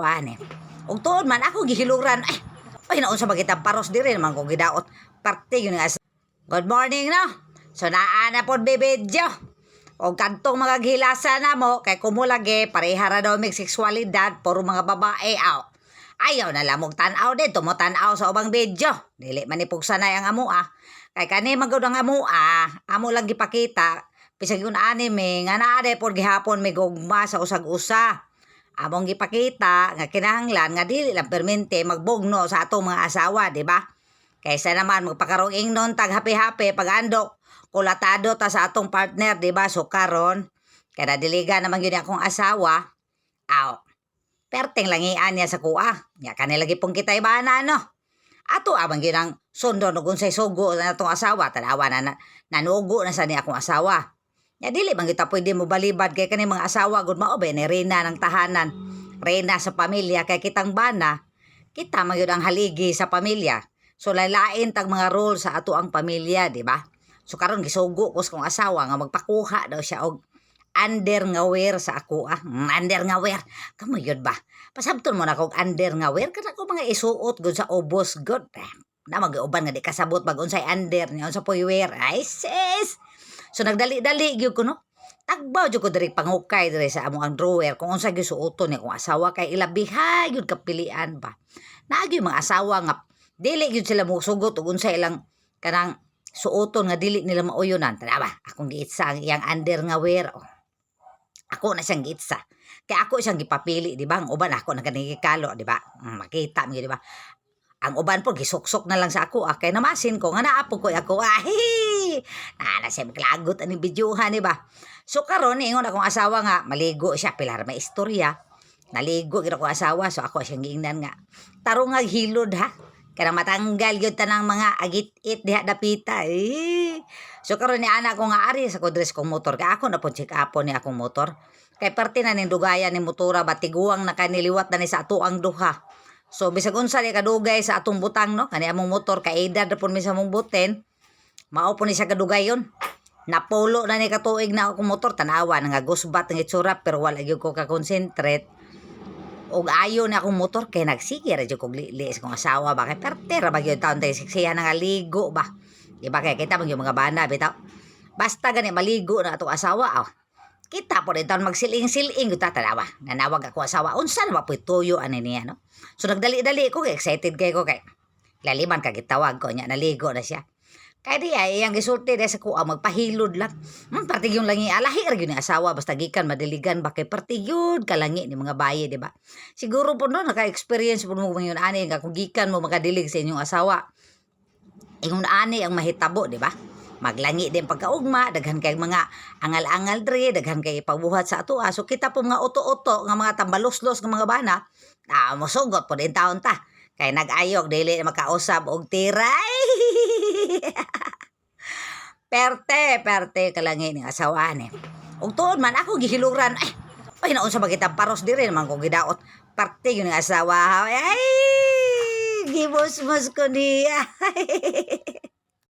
Ani. Ug tuod man ako gihiluran, ay, ay, naunsa ba kitang paros diri naman ko gidaot. Parte yun nga. Good morning, no. So naa na pod bibidyo. Og kadtong mga gihilasa na mo kay kumulagi pareha ra daw mig sexualidad, puro mga babae aw. Ayaw na lamog tan-aw dito mo tan-aw sa ubang video. Dili man ni pugsanay ang amo ah. Kay kani man gud ang amo ah, amo lang gipakita bisag yun anime nga naa day pod gihapon may gugma sa usag-usa. Among gipakita nga kinahanglan nga dili lang permente magbugno sa atong mga asawa, di ba? Kaysa naman magpakarong ingnon tag happy-happy, pag andok kulatado ta sa atong partner, di ba? So karon kay nadiligan naman gyud akong asawa. Aw. Perteng langian niya sa kuha. Nya kani lagi pong kita ibana, no. Ato amang gyud ang sundon ug unsay sugo na atong asawa, tanawa na, na nanugo na sa ni akong asawa. Nya dili man kita pwede mo balibad kay kani mga asawa gud mao ba ni reyna ng tahanan, reyna sa pamilya, kay kitang bana, kita man gyud ang haligi sa pamilya. So lailain tag mga role sa ato ang pamilya, di ba? So karon gisugo ko sa kong asawa nga magpakuha daw siya og under nga wear sa ako ah. Under nga wear. Kamo yun ba? Pasabton mo na kog under nga wear kana ko mga isuot gud sa ubos gud. Eh, na mag-uban nga di kasabot bag unsay under niya, unsa po'y wear. Ay sis. So nagdali-dali gyud ko, no. Tagbaw jud ko diri, pangukay diri sa amo ang drawer kung unsa gyud suoton ni akong asawa kay ilabiha gyud kapilian ba. Naa gyud mga asawa nga dili gyud sila mosugot og unsa ilang kanang suoton nga dili nila mauyonan. Tanawa, akong giitsa ang iyang under nga wear. Oh. Ako na siyang giitsa. Kaya ako siyang gipapili, di ba? Ang uban ako na kanigikalo, di ba? Makita mo, di ba? Ang uban po, gisuksok na lang sa ako. Ah, kay namasin ko, nga naapo ko ako. Ay, na na siya maglagot ani videohan, di ba? So karon ingon akong asawa nga, maligo siya, pilar may istorya. Naligo gid akong asawa, so ako siyang giingnan nga, tarong nga hilod ha. Kanang matanggal gyud tanang mga agit-it diha dapita. Eh. So karon ni ana ko nga ari sa ko dress kong motor kay ako na po check up ni akong motor. Kay parte na ning dugayan ni motora ba, tiguang na kaniliwat na ni sa ato ang duha. So bisag unsa ni kadugay sa atong butang, no, kani among motor kay edad na pud mi sa among buten. Mao po ni siya kadugayon. Napulo na ni katuig na akong motor, tanawa na nga gusbat ang itsura pero wala gyud ko ka-concentrate. Og ayo na akong motor kay nagsige ra jud kog lili sa akong asawa ba, kay perte ra ba gyud taon tayo siksiya na nga ligo ba. Di ba kay kita man gyud mga bana bitaw. Basta gani maligo na atong asawa, oh. Kita po rin taon magsiling-siling gyud ta, tanawa. Nanawag ako asawa, unsa na ba po'y tuyo ani niya, no? So nagdali-dali ko kay excited kay ko kay laliman ka gitawag ko niya naligo na siya. Kaya di ay iyang gisulti di sa kuha magpahilod lang. Parte yung langi alahi ra gyud ni asawa basta gikan madiligan ba kay parte gyud kalangi ni mga bayi, di ba? Siguro po no naka-experience po mo ngayon ani nga kung gikan mo makadilig sa inyong asawa. Ingon ani ang mahitabo, di ba? Maglangi din pagkaugma, daghan kay mga angal-angal diri, daghan kay ipabuhat sa ato. So kita po mga uto-uto nga mga tambaloslos nga mga bana, ah, mosugot po din taon ta. Kay nag-ayog dili na makausab og tiray. Perte, perte kalangi ni asawa ni. Ug tuod man ako gihiluran, ay, ay, naunsa ba kitang paros diri naman ko gidaot. Parte yun ang asawa. Ay, gibusmos ko niya.